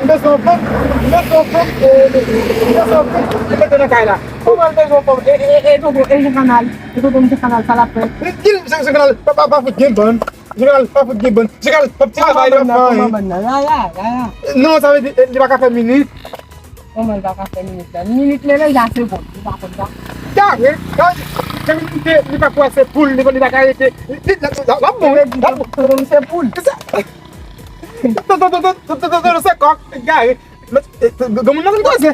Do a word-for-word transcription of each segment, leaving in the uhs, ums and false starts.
bezwen, bezwen fanm, bezwen fanm, e, bezwen fanm, e mete nan kay la. Kòman l bezwen fanm? E, e, e, e, tonton, e Jean Canal, e tonton Jean Canal, sa l ap fè? Ki Jean Canal? Pa, pa, pa fout gen bann. Jean Canal pa fout gen bann. Jean Canal p ap travay, l ap fè anyen. Non, sa vle di, e, li pa ka fè minit. Kòman l pa ka fè minit la? Minit menm jan segonn, li pa konn sa. Kare, kare, kare, li te, li pa kwè se poul, li, li pa ka rete. Li, li, l ap, l ap bon, wi, l ap bon. Segonn se poul. Se sa. Tonton, tonton, tonton, tonton, tonton, se kòk, kare. Men, e, granmoun nan vin koze.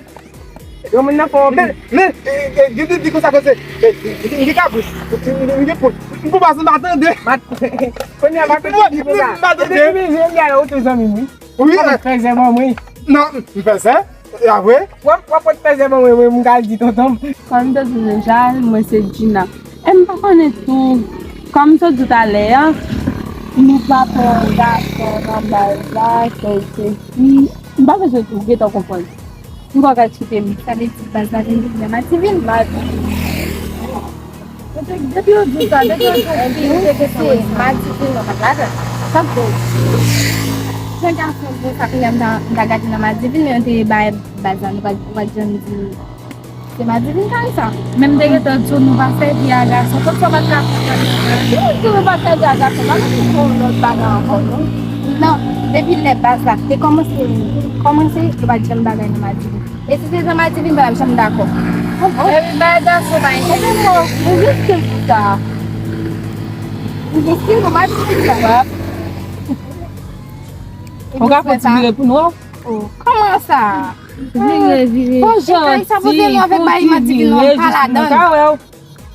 Granmoun nan fò. Men, men, e, e, gen de di konsa koze. E, e, e, gen kabrit. E, e, e, gen poul. M pou pase, m pa tande. Kounye a, m pa tande di konsa. M pa tande. Depi m vin, m gade ou tou zanmi m, wi. Wi, w ap pèse ban mwen. Non, m pèse. E apre? W ap, w ap pot pèse ban mwen, mwen, m ka di tonton m. Kòm m te di w deja, mwen se Gina. E m pa konnen tou, kòm m te di w talè a, nou pa pè gason nan baz la, se, se fi. M pa bezwen tou gentan konprann. M kwè w ka eksplike m. Sa vle di baz la vin vin nan Madivin? Madivin. Depi, depi yo di w sa, depi yo di w, epi ou te gen se Madivin, mwen pa t ladan. Sa k fè w? Jan gason bon sa, kounye a m ta, m ta gade nan Madivin, men yo te bay baz la, nou pa, nou pa t janm di se Madivin k al sa. Men m te gentan di w nou pa sèvi a gason, kot sa w pa t ka konprann? Ki nou pa sèvi a gason? Pa nan yon lòt bagay ankò, non. Non, depi lè baz la te kòmanse, kòmanse, yo pa t janm bagay nan Madivin. E si se zanmi di vin pa janm dakò. Epi bay gason pa enterese. Ou gen stil pou sa. Ou gen stil pou mati pou sa. Ou ka fè ti vire pou nou. Oh, kòman sa? Vire, vire. Fò janti, fò ti vire, nou ka wè w.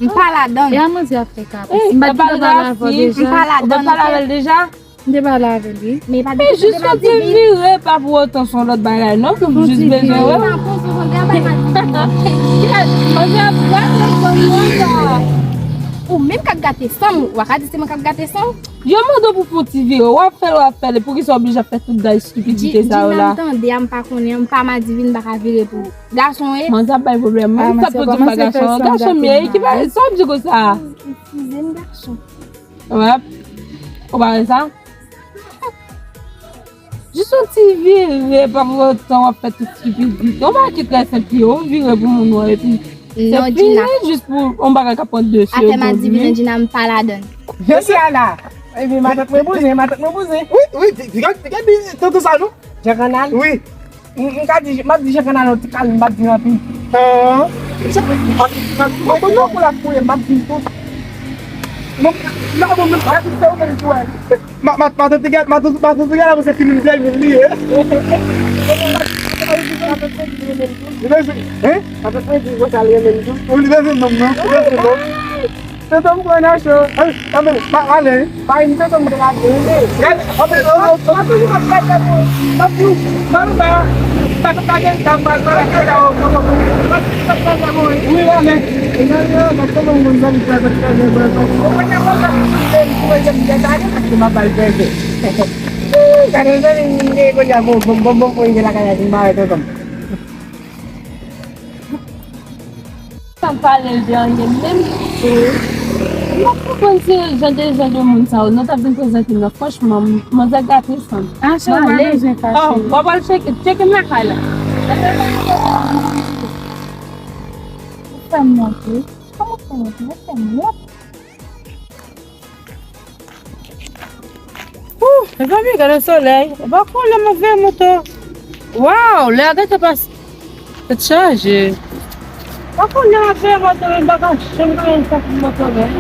M pa ladan. E a manzè ap fè kapris. M pa t pale avè w deja. M pa ladan. Ou pa t pale avè l deja? M te pale avè l, wi. Men pa depi jis kote l vire, pa pou otan se yon lòt bagay, non, ke m jis bezwen wè. Manzè ap gate fanm nan la. Ou menm k ap gate san m, ou pa ka di se mwen k ap gate san m. Yo mande w pou fè yon ti vire, w ap fè l, w ap fè l, poukisa w oblije ap fè tout jan estipidite sa yo la? Djina m tande a, m pa konnen, m pa madivin, m pa ka vire pou gason e. Manzè ap bay pwoblèm wi, sa pou di m pa gason, gason m ye, ki pa, sa w ap di konsa? Eskize m, gason. Wè, ou pa wè sa? Jis yon ti vire, pa pou otan w ap fè tout estipidite. Yon bagay ki trè senp, yon vire pou moun wè, epi se fini, jis pou yon bagay k ap pran de sou yo. Afè madivin, Djina m pa ladann. Jodi a la, epi matant mwen bouzen, matant mwen bouzen. Wi, wi, gade, gade, tonton sa non. Jan Kanal? Wi. M, m ka di, m ap di Jan Kanal yon ti kalm, m ap di anpil. Ah. Mwen konn yon kou l ap fouye, m ap di l tou. Non, non, bon, men pa di se ou menm ki wè. Ma, ma, matant te gade, matant, matant te gade, se fini m dèyè li ye. Li bezwen, hein? Matant mwen di konsa li renmen m tou. Ou li bezwen nonm nan, li bezwen nonm. Tonton m pran nan cho. Ay, anben, pa ale. Pa vin tonton m te la di. Gad, anben, oh, oh, oh. M ap toujou ap gade pou, m ap di w, Malouba, pa, pa, pa gen zam, pa, pa, pa, pa, pa, pa, pa, pa, pa, pa, wi, ale. E nan, nan, nan, kòman w konn sa, li fè sa, li fè sa, li fè sa. Ou konn nan konn sa, m tou, m tou, m tou, m tou, paske m ap ba l pèse. Gade, gade, gade, gade, bon, bon, bon, bon, bon, bon, bon, lakay la, vin bare tonton m. Sa pale l de anyen menm. M pa konprann se jan de, jan de moun sa yo. Nou t ap vin prezante m nan. Franchman, manzè gate san m. Ah, cheri, pa bezwen fache. Oh, w ap al tcheke, tcheke m lakay la. Ou fè m wont wi. Kòman w fè wont? Ou fè m wont. Ouh, mezanmi, gade solèy. Epa kounye a m ap veye moto. Waw, lè a gentan pase. Tèt chaje. Epa kounye a m ap veye moto, men m pa ka janm gen yon sa pou moto, men.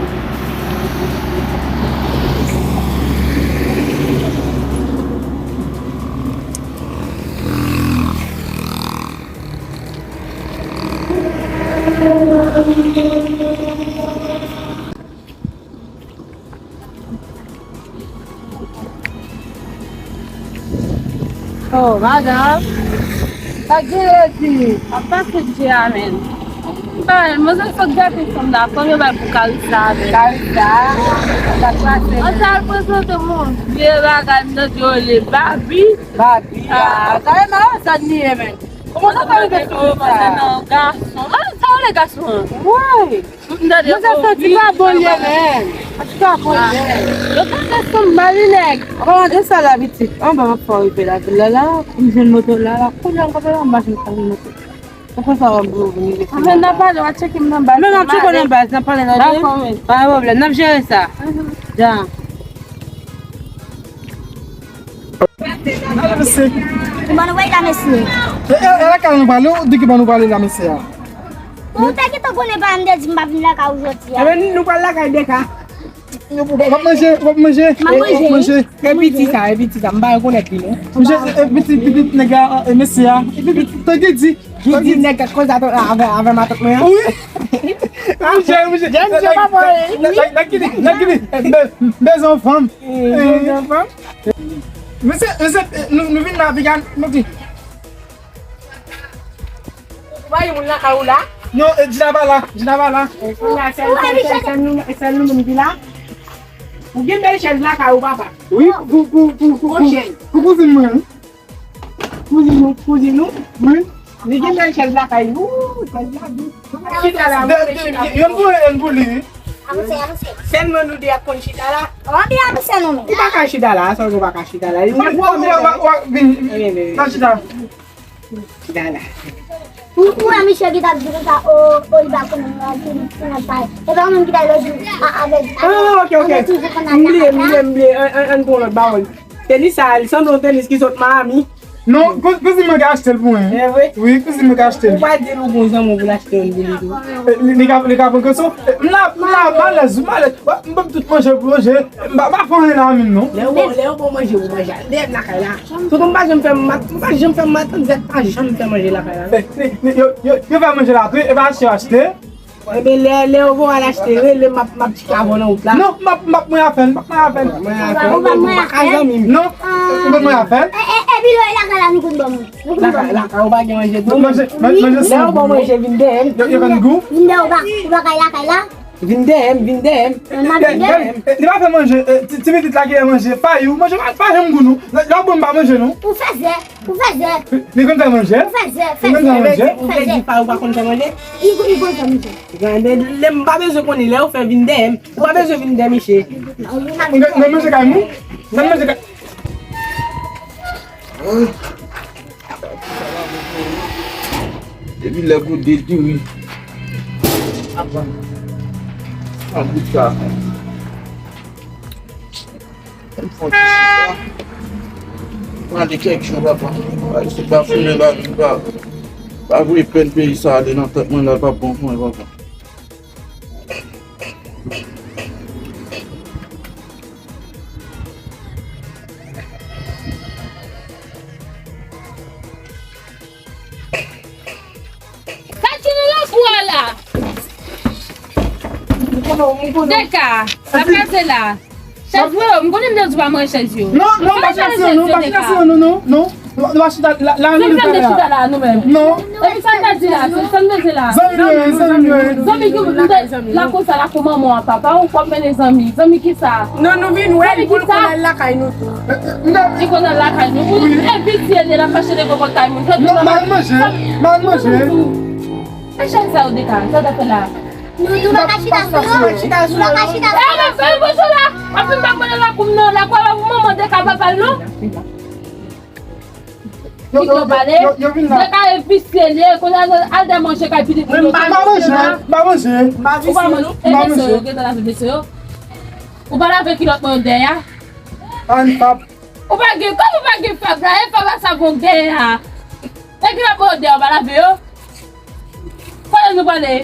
Oh, madanm. Sa k gen redi? Ap pase dje a, menn. Ba, manzè sot gate sanm la, fanm yo bay pou Karisa, menn. Karisa, sa k pase, menn? An sa al prezante m yon vye bagay, m tande yo rele Babi. Babi, ah, sa e mawozo li ye, menn. Kòman sa ka rive sou sa? Nan gason. Ah, sa rele gason an. Wi. Manzè santi pa bon li ye, menn. An tou ka, bon li ye. Yo ka fè sanm mal, wi, nèg. An palan de sa la, pitit. Anba m ap fè w rive lavil la, la. M jwenn moto la, la. Kounye a m ka pale anba, m ka jwenn moto. Ou konn sa w ap vini vin. Men n ap pale, w a tcheke m nan baz. Men n ap tcheke w nan baz, n ap pale nan de. Dakò, men. Pa gen pwoblèm, n ap jere sa. Mhm. Dja. Ale, mesye. Kòman nou ye la, mesye? E, e, e lakay nou prale, ou di ki bò nou prale la, mesye a? Ou te gentan konnen pa m te di m pa vin lakay ou jodi a. Ebyen, nou pral lakay Deka. W ap manje, w ap manje. M ap manje. W ap manje. E piti sa, e piti sa, m pa rekonèt li, non. Mesye, e piti, piti nèg la, e mesye a. E piti, te ki di. Ki di nèg k ap koze avè, avè matant mwen an? Wi. Mesye, mesye. Jèn, jèn, pa pale. Nèg, nèg ki di, nèg ki di, be-, bezwen fanm. Bezwen fanm. Mesye, mesye, nou, nou vin la, piga, nou di. Ou pa gen moun lakay ou la? Non, e, Djina pa la, Djina pa la. E, kounye a, sèl, sèl, sèl, sèl nou, sèl nou menm ki la. Ou gen bèl chèz lakay ou, papa. Wi, pou, pou, pou, pou, pou, pou kouzin mwen, wi. Kouzin ou, kouzin ou? Wi. Li gen bèl chèz lakay li. Ooh, chèz la dous. Chita la, mwen chita. Youn pou, youn pou li, wi. Sèlman nou de ap konn chita la. Ou pa ka chita la, sa ou pa ka chita la. Ou pa, ou pa, ou pa, ou pa vin. Nan chita. Chita la. Ou, ou wè misye ki t ap di konsa, o, o, li pa konnen mwen, ki, ki nan pay. E pa ou menm ki ta lòt jou, a, avèk, avèk, oh, ok, ok. M bliye, m bliye, m bliye. Ann, ann, ann pran lòt bawòl. Tenis sa, li sanble yon tenis ki sot Miami. Non, kou-, kouzin mwen ka achte l pou mwen. E vre? Wi, kouzin mwen ka achte l. Ou pa di l ou gon zanmi w pou l achte youn pou li tou. E, li, li ka, li ka pran kanson. E, m la, m la, m alèz, wi, m alèz. Wè, m ban m tout manje pou manje. M pa, m pa fè anyen nan men m, non. Lè yo ba w, lè yo ba w manje, ou manje. Dèyè m lakay la. Tonton m pa janm fè m mat, m pa janm fè m mat, zèt pa janm fè manje lakay la. Yo, yo, yo fè manje la tou, e pa achte yo achte. Enben, lè, lè yo voye al achte, rele m, m ap, m ap tcheke avè w nan wout la. Non, m ap, m ap mwen afè l, m ap mwen afè l. Mwen afè l, ou pa ka zanmi m. Non, m ap mwen afè l. E, e, e, Bilo, e lakay la nou konn ban manje. Lakay, lakay, ou pa gen manje tou. Manje, manje, manje. Lè yo ba w manje, vin dèyè m. Yo, yo konn gou. Vin dèyè, ou pa, ou pa kay lakay la. Vin dèyè m, vin dèyè m. Vin dèyè m. Li pa fè manje, eh, ti, ti pitit la ki fè manje. Fayi, ou manje pa, pa janm gou non. Lè, lè w bon m pa manje non. Ou fè zè, ou fè zè. Li konn fè manje? Ou fè zè, fè zè. Ou fè zè. Ou vle di Fayi ou pa konn fè manje? Li, li konn fè manje. Gade, lè m pa bezwen konnen, lè ou fè vin dèyè m. Ou pa bezwen vin dèyè misye. Nan manje kay moun? Nan manje kay. Depi lè gode diri ap vann. An bout sa. Fon ti chita. Pran de kèk jou, papa. Ay, se pa fimen la, pa, pa voye pèn peyi sa ale nan tèt mwen la, pa bon pou mwen, papa. Sa ki nan lakou a la? Deka, sa kraze la. Chèz mwen yo, m konnen m te di w pa manje chèz yo. Non, non, pa chita sou yo, non, pa chita sou yo, non, non, non. Nou pa chita la, la, nou pa chita la, nou menm. Non. Epi sa n te di la, se sa n te di la. Zanmi nou ye, zanmi nou ye. Zanmi ki, la konsa, la kou manman an, papa, ou k ap mennen zanmi. Zanmi ki sa? Non, nou vin wè l pou l konn al lakay nou tou. Li konn al lakay nou. Ou e visye li, l ap mache de bò kòt kay moun. Non, m al manje, m al manje. E chèz sa yo, Deka, sa w t ap fè la? Nou, nou pa ka chita sou yo. Nou pa ka chita sou yo. E, men fè yon bozo la. Anfen, m pa konnen lakou m non. Lakou a pa pou manman Deka, papa l non. Yo, yo, yo, yo vin la. Deka e visye li ye, kounye a al dèyè manje kay pitit li. M pa manje, m pa manje. Ou pa manje. E mesye yo, gentan lave mesye yo. Ou pa lave kilòt mwen yo dèyè a? An, pap. Ou pa gen, kòman ou pa gen fab la? E fab a sa bon gen a. E kilòt mwen yo dèyè a, ou pa lave yo? Kote nou prale?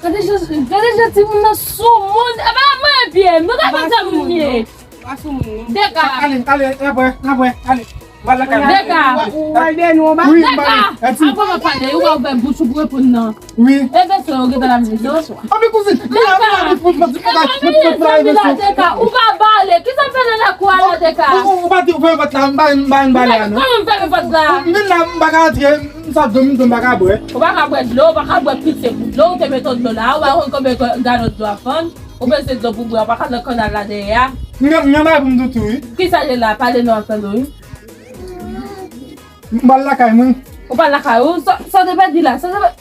Gade jan, gade jan timoun nan soumoun. E pa mwen pye m, nou ka konn sa moun ye. Pa sou moun, non. Deka. Ale, ale, n ap wè, n ap wè, ale. M al lakay mwen. Deka. Ou, ou al dèyè nou anba? Wi, m ale. Deka. Apre m ap pale, ou pa ouvè bouch ou pou reponn nan. Wi. E vèso yo gentan lave vèso. Anpi kouzin, vin la, vin la, vin la, vin la, vin la, vin la, vin la, vin la, vin la, vin la. Deka, ou pa bale. Kisa w fè nan lakou a la, Deka? Ou, ou, ou pa di ou fèmen pòt la, m pa, m pa vin bale a, non. Kòman m fèmen pòt la? M vin la, m pa ka antre, m sot dlo, m di m pa ka bwè. Ou pa ka bwè dlo, ou pa ka bwè pitye gout dlo, ou te mete dlo la, ou pa konn konbyen galon dlo ap vann. Ou peze dlo pou bwè, ou pa ka nan kannal la dèyè a. M gen, m gen bagay pou m di w tou, wi. Kisa ye la? Pale non ansanm nou, wi. M pral lakay mwen. Ou pral lakay ou? Sa, sa w te pèdi la? Sa w te pè-,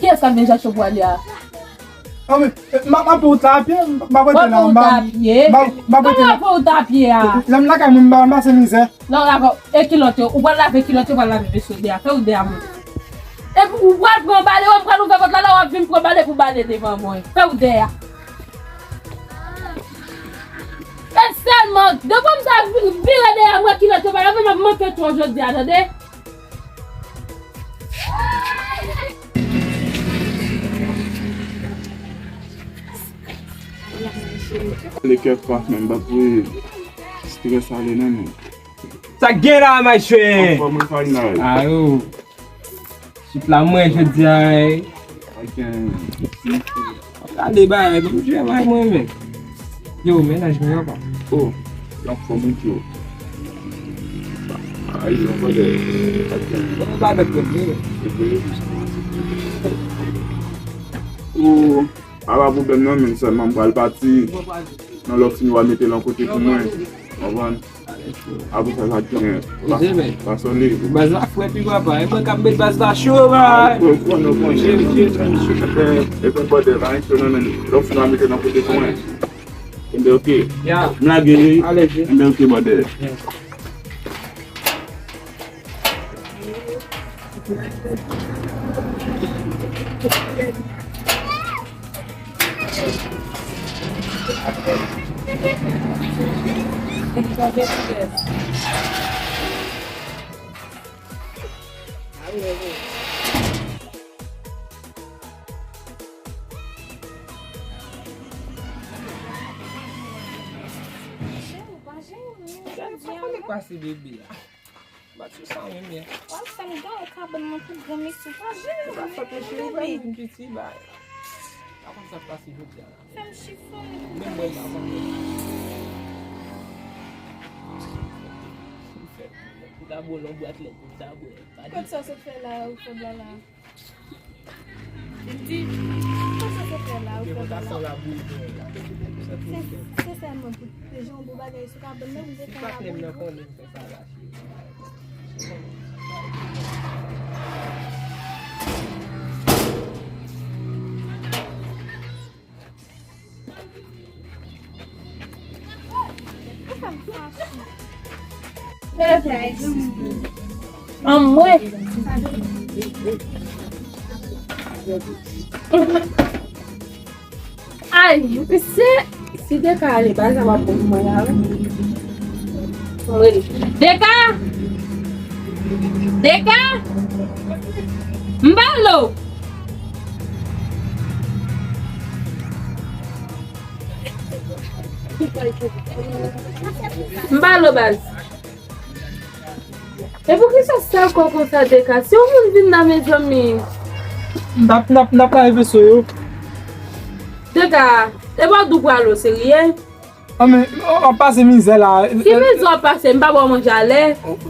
kiyès k ap vin chache w pou ale a? Anben, m ap, m ap pran wout la a pye, m ap rete la anba. W ap pran wout la a pye? M ap, m ap rete la. Kòman w ap pran wout la a pye a? Lè m lakay mwen, m pa, m pase mizè. Non, dakò. E kilòt yo? Ou pral lave kilòt yo, ou pral lave vèso dèyè a. Fè wout dèyè a mwen. Epi ou pral pran bale, ou pral ouvè pòt la, la w ap vin pran bale pou bale devan mwen. Fè wout dèyè a. E sèlman, depi m ta vi-, vire dèyè mwen kilòt yo pa lave, m ap manke twa jodi a, tande? Le kè pa, men m pa voye strès ale nan men. Sa k gen la, mache? Anfòm wi, Farinay. Ayo. Chif la mwen jodi a, ey. Gade bagay, m jwe bay mwen menm. Yo, mennaj mwen yo pa. Oh, l anfòm wi, yo. Ay, yo, brother. Bon, pa bèt mwen, yo. Oh, a pa pwoblèm non, men sèlman m pral pati. Non, lè w fini, w a mete l yon kote pou mwen. Konprann? Apre sa, sa k genyen. Pa, pa sole. Baz la frèt wi, papa. E mwen k ap met baz la cho, bay. Ou konn, ou konn. Jezi, Jezi, Jezi. E konn bòdè, pa gen cho nan men. Lè w fini, w a mete l yon kote pou mwen. Enben, oke. Ya. M lage wi. Enben, oke, bòdè. Sa kote pase bebe a? Bat sou sa menm, men. W ap fè m gade kabann mwen pou gran mesye. Pa jere mwen, bebe. Ou pa fè m piti, bay. Pa konn sa k pase jodi a la. Fè m chifone pou gran mesye. Menm mwen, pa konn. Ou fè, ou ta bwè yon bwat lèt, ou ta bwè. Kot sa w sot fè la, ou fè bla la? Li di, sa sa fè San labou, santi m fèb. Se, se sèlman pou te jan bon bagay sou kabann nan, m te fè labou tou. Anmwe. Ay, se, si Deka ale, bagay sa w ap bon pou mwen la, wi. Mwen, Deka! Deka! M ba l o! M ba l o, baz. E poukisa sa kò konsa, Deka? Si yon moun vin la, mezanmi. N ap, n ap, n ap lave veso yo. Deka, e bò dou pral o, serye? An men, w ap pase mizè la. Ki mizè w ap pase? M pa ba w manje alè.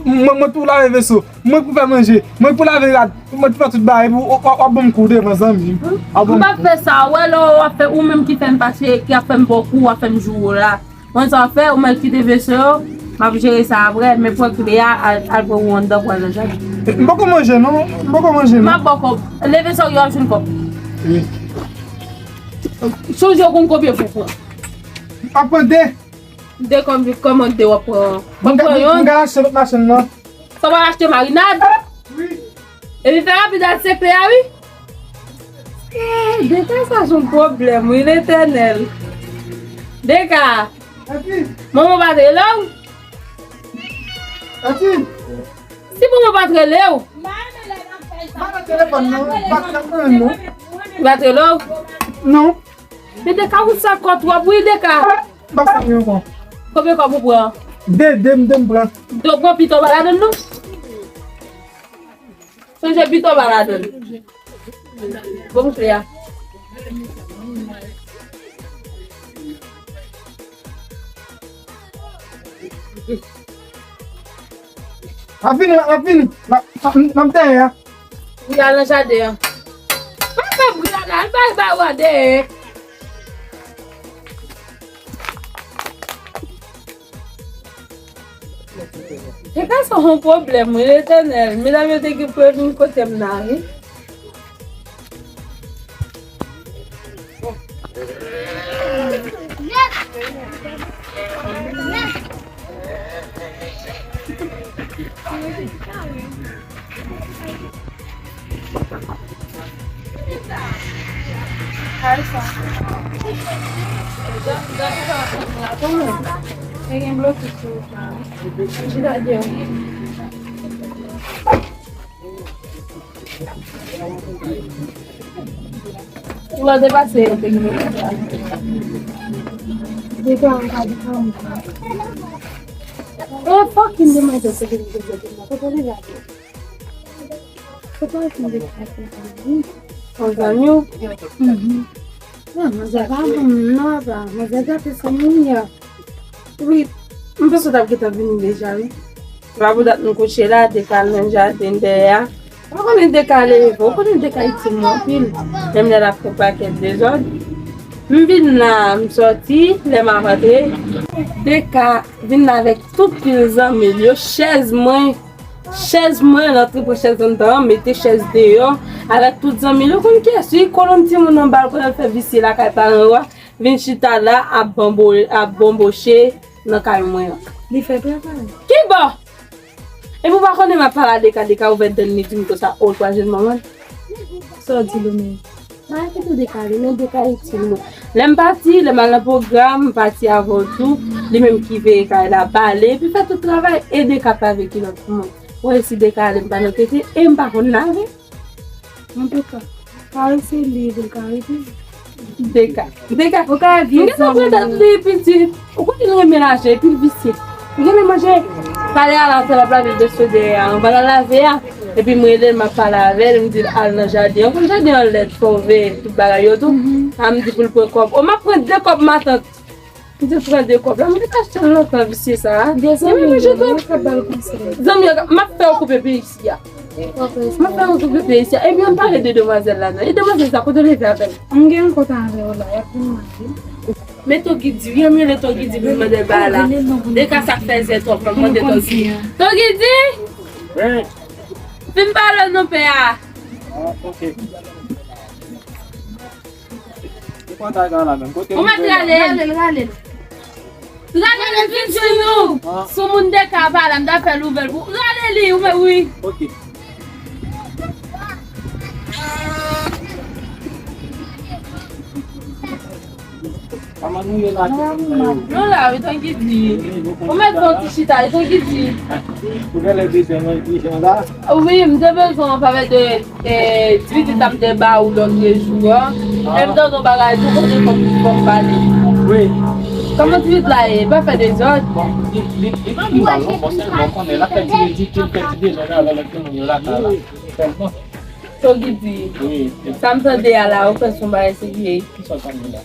Mwen, mwen pou lave veso. Mwen pou fè manje. Mwen pou lave rad. Mwen pou fè tout bagay. Ou, w ap ban m kou devan zanmi m. W ap ban m kou. M pa fè sa. Ou wè lè w ap fè, ou menm ki fè m pase, ki ap fè m ba w kou, w ap fè m joure w la. Mwen sa w fè, ou mèt kite veso yo, m ap jere sa apre, men pran kle a, al, al pran ou anndan, pran nan jaden. M poko manje non, m poko manje non. M ap ba w kòb. Leve sa w yo ap jwenn kòb. Wi. Sonje w konn konbyen pou w pran. M ap pran de. De kòb, kòman de w ap pran? W ap pran yon. M ka achte lòt machann nan. Sa w pral achte marinad? Wi. Epi fè rapid al sepe a wi. Eh, Deka sa se yon pwoblèm wi, Letènèl. Deka. Manman pa t rele w? Si manman pa t rele w? Pa nan telefòn non, pa t nan non. Pa t rele w? Non. Men Deka, ou sa kò twòp wi, Deka. Ba sa mwen ankò. Konbyen kòb ou pran? De, de, m de m pran. De w pran, pito pa ladann non. Sonje pito pa ladann. Bon, mouche a. N ap vini, n ap vini. N ap, n ap, n ap dèyè a. Wi, al nan jaden an. Pa fè bri la, al bay bay wa dèyè. Deka sa yon pwoblèm wi, Letènèl. Medam yo te gen pou yo vin kote m nan wi. Ou wè depase yo te gen. Depi an ka di an. E fucking demwazèl se gen. Kote li la? Kote li la? An zanmi w? Mhm. Non, manzè pa bon, non, pa. Manzè gate sou moun yo. Wi, m panse w t ap gentan vini deja, wi. Se pa pou dat m kouche la, Deka al nan jaden dèyè a. Ou konnen Deka leve, ou konnen Deka itil mwen anpil. Menm lè l ap fè pakèt dezòd. M vin la, m sòti, lè m ap antre. Deka vin la avèk tout pil zanmi l yo, chèz mwen. Chèz mwen, l antre pran chèz anndan an, mete chèz deyò, avèk tout zanmi l. Ou konn kiyès wi, kolonn timoun anba l, kote l fè visye lakay paran yo a, vin chita la, ap banbo-, ap bonboche nan kay mwen an. Li fè travay. Kibò? Epi w pa konnen m ap pale a Deka, Deka ouvè dan l, li di m konsa, o, l pral jwenn manman l. Sa w di, Lomè? Mwen kite w Deka ale, men Deka itil mwen. Lè m pati, lè m al nan pwogram, m pati avè w tou. Li menm ki veye kay la, bale, epi fè tout travay, e Deka pa veye kilòt pou mwen. Ou wè si Deka ale, m pa nan tete, e m pa konn lave. Antouka, Kari se li, Deka rete. Deka. Ou ka vye zanmi. M gentan pran dat li, pitit. Ou konnen l renmen lajan, epi l visye. Li renmen manje. Talè a la, fè l ap lave veso dèyè a. Anvan l al lave a. Epi m rele l, m ap pale avè l, m di l al nan jaden an. Ou konn jaden an lèd, fò w veye tout bagay yo tou. A m di pou l pran kòb. O, m ap pran de kòb matant. M di l pran de kòb la. M te achte l lontan, visye sa a. Gen zanmi yo, yo ka ba l konsèy. Zanmi yo, m ap fè w koupe pi isi a. Mwen fè yon kou de peyi sa. Ebyen, m pale de demwazèl la, non. E demwazèl sa, kote w leve avè l? M gen yon kont avè w la, y ap vin mande. Men Togidi, wi, ann rele Togidi pou n mande l bagay la. De ka sa k fè zè twòp, ann mande Togidi. Togidi! Wi. Vin pale non, pè a. Ah, ok. Ou mèt rale l. Rale l, rale l. Rale l, vin sou nou. Sou moun de ka pale, m ta fè l ouvè l pou. Rale li, ou mèt, wi. Ok. Kòman nou ye la, ti moun yo? Nou la, wi, Togidi. Ou mèt fè yon ti chita, wi, Togidi. Ou gen lè bezwen mwen, ti jan la? Wi, m te bezwen an favè de, e, ti pitit la m te ba ou lòt jou a. E m tande yon bagay tou kote fòk, fòk pale. Wi. Kòman ti pitit la ye? Pa fè dezòd. Bon, li, li, li pa pi mal, non, bon, sèlman konnen l ap fè ti ridikil, fè ti dezòd avè lòt moun yo lakay la. Sèlman. Togidi. Wi. Sa m tande a la, ou kwè se yon bagay serye? Ki sa w tande la?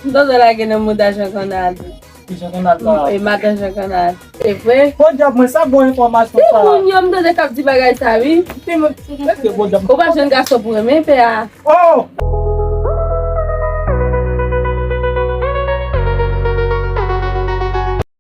M tande la gen nan mouda Jean Canal. Ki Jean Canal la? E madan Jean Canal. E vre? Podyab, mwen sa bon enfòmasyon sa. Ti moun yo m tande k ap di bagay sa, wi. Ti moun, mèt se podyab. Ou pa jwenn gason pou renmen pè a. Oh!